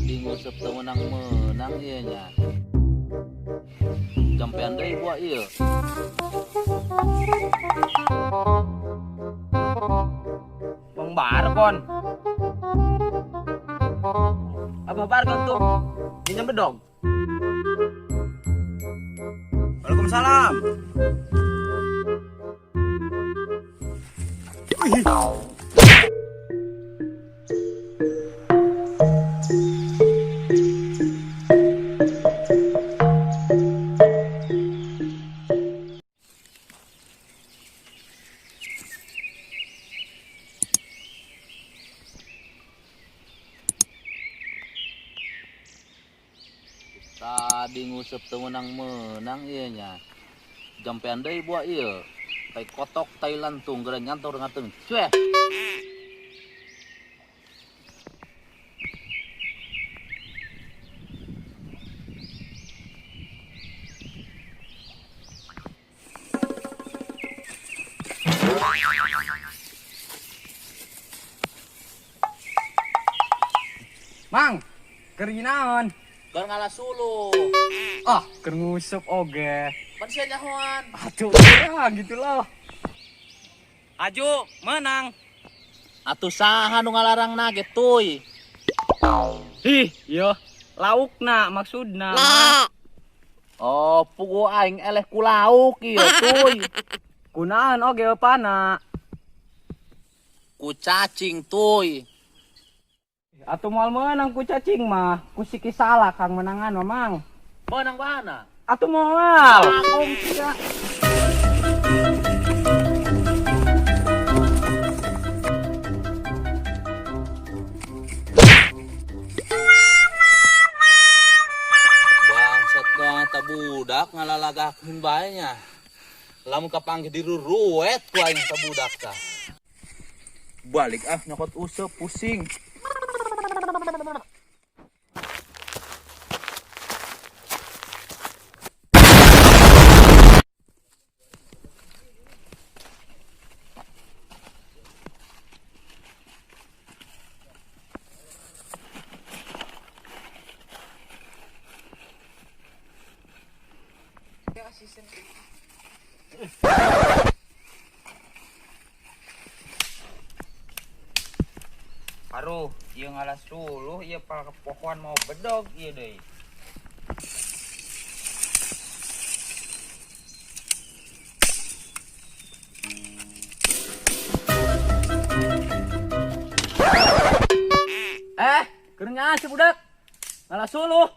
Tadi nguseup teu meunang-meunang ieu nya. Jampean deui buah ieu. Bang Bargon. Abah Bargon tuh minjem bedog. Waalaikumsalam. Tadi nguseup teu meunang-meunang ieu nya. Jampean deui buah ieu. Tai kotok tai lantung geura nyantor ngateung. Cueh. Mang, keur naon? Keur ngalah suluh. Ah, keur nguseup oge. Pan sia nyahoan. Aduh, ya, gitu loh. Aju, menang. Atuh saha nu ngalarangna ge tuy. Ih, yo, laukna maksudna. Oh, pugu aing eleh ku lauk ieu tuy. Kunaon oge pana? Ku cacing tuy. Atuh moal meunang ku cacing mah, ku siki salah kang menangan mah, Mang. Meunang mana? Atuh moal. Akung sia. Bangsat doang eta budak ngalalagakeun bae nya. Lamun kapanggih diruruet ku aing eta budak tah. Balik ah nyokot useup pusing. Aduh, ieu ngalah suluh, ieu pal kepohoan mau bedog ieu deui. Keur nyaah si budak. Ngalah suluh.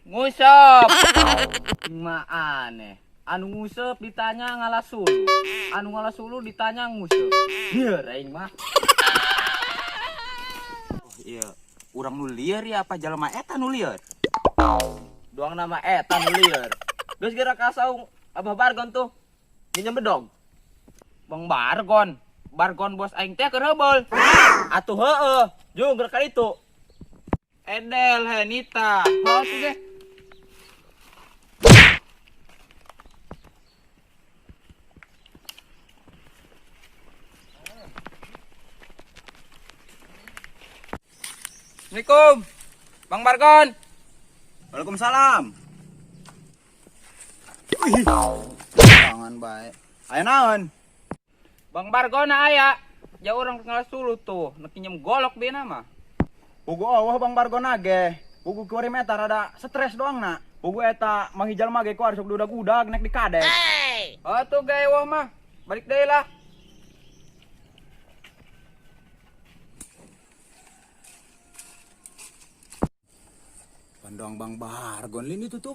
Nguseup. Mah aneh. Anu nguseup ditanya ngalah suluh. Anu ngalah suluh ditanya nguseup. Lieur aing mah. Iya, urang nu lieur ya apa jalma eta nu lieur? Doang nama eta nu lieur. Geus geura ka saung Abah Bargon tuh. Minjem bedog. Bang Bargon. Bargon bos aing teh keur heubeul. Atuh heueuh, jung geura ka ditu. Edel Henita. Heuh tuh ge. Assalamualaikum. Bang Bargon. Waalaikumsalam. Wih. Tangan bae. Aya naon? Bang Bargon aya. Ja urang ngalah suluh tuh, nek nyeum golok beuna mah. Pugu eueuh Bang Bargon ge. Pugu kuari meta rada stres doang na. Pugu eta manghijal mah ge ku ari sok dudag-udag nek dikadek. Oh tuh ge eueuh mah. Balik deui lah. Pandang Bang Bargon lini tuh tuh.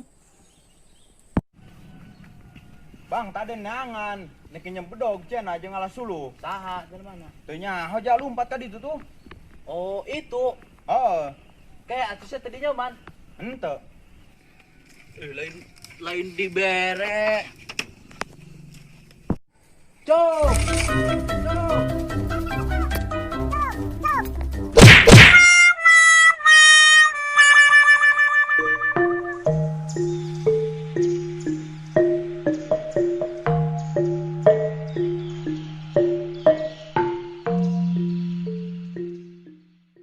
Bang, tadi nangan nek nyem bedog cenah jeung ngalah suluh. Saha cenah mana? Teu nyaho ja lumpat ka ditu tuh. Oh, itu. Heeh. Kayak atuh sia tadi nyaman. Henteu. Lain dibere. Cok. Cok.